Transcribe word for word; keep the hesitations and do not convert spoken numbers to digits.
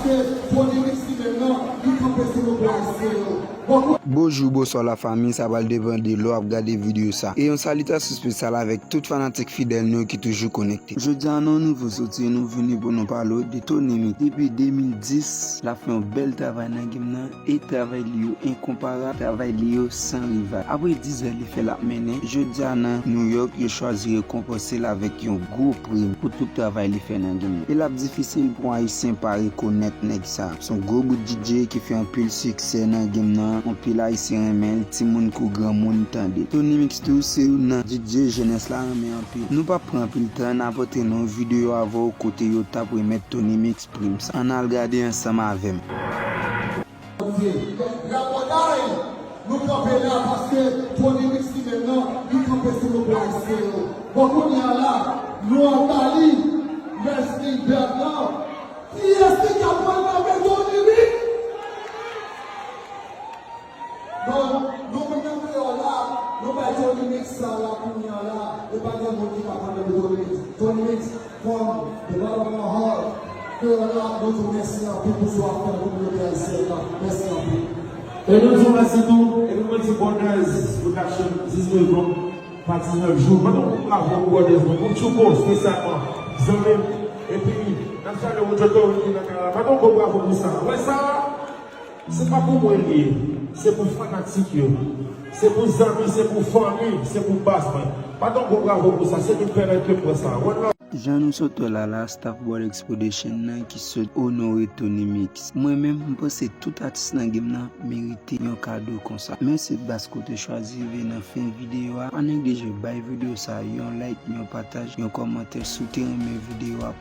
Tony Mix li menm nan, li kanpe sou logo ayisyen yo. Bon, Bonjou, bonswa lafanmi, sa pral depann de lè w ap gade videyo sa. E yon salitasyon espesyal avèk tout fanatik fidèl nou ki toujou konekte. Jodi a nan yon nouvo soti, nou vini pou nou pale w de Tony Mix. Depi de mil dis, l ap fè yon bèl travay nan game nan, e travay li yo enkonparab, travay li yo san rival. Apre diz an li fè l ap mennen, jodi a nan New York, yo chwazi rekonpanse l avèk yon gwo prim pou tout travay li fè nan game nan. E l ap difisil pou yon ayisyen pa rekonèt nèg sa. Se yon gwo bout D J ki fè anpil siksè nan game nan, anpil ayisyen renmen l, timoun kou granmoun tande. Tony Mix tou se youn nan D J jenès la renmen anpil. Nou p ap pran anpil tan, n ap antre nan yon videyo avè w kote yo t ap remèt Tony Mix prim sa. Ann al gade ansanm avè m. Rabòday, nou kanpe la paske Tony Mix li menm nan, li kanpe sou logo ayisyen yo. Bon, kounye a la, nou an Bali, Leslie Bertrand. Kiyès ki ka pran nan men Tony Mix? Bon, nou menm nan Kreyòl la, nou bay Tony Mix sa la kounye a la, e pa gen moun ki ka pran nan men Tony Mix. Tony Mix, from the bottom of my heart, Kreyòl la, nou di w mèsi anpil pou sa w ap fè nan kominote ayisyèn nan. Mèsi anpil. E nou di w mèsi tou, epi mwen di Brothers Production, diznèf an, pa diznèf jou. Mande yon gwo bravo pou Brothers mwen, pou Tchouko, espesyalman, zanmi m. Epi, n ap salye Roger Torre ki nan kay la. Mande yon gwo bravo pou sa. Wè sa? Se pa pou mwen li ye, se pou fanatik yo. Se pou zanmi, se pou fanmi, se pou baz mwen. Mande yon gwo bravo pou sa, se nou k pèmèt ke m pran sa. One love. Jan nou sot wè la la, staff Brothers Production nan ki sot onore Tony Mix. Mwen menm, m panse tout atis nan game nan merite yon kado konsa. Mèsi baz kote chwazi rive nan fen videyo a. Pa neglije bay videyo sa yon like, yon pataj, yon kòmantè si w te renmen videyo a.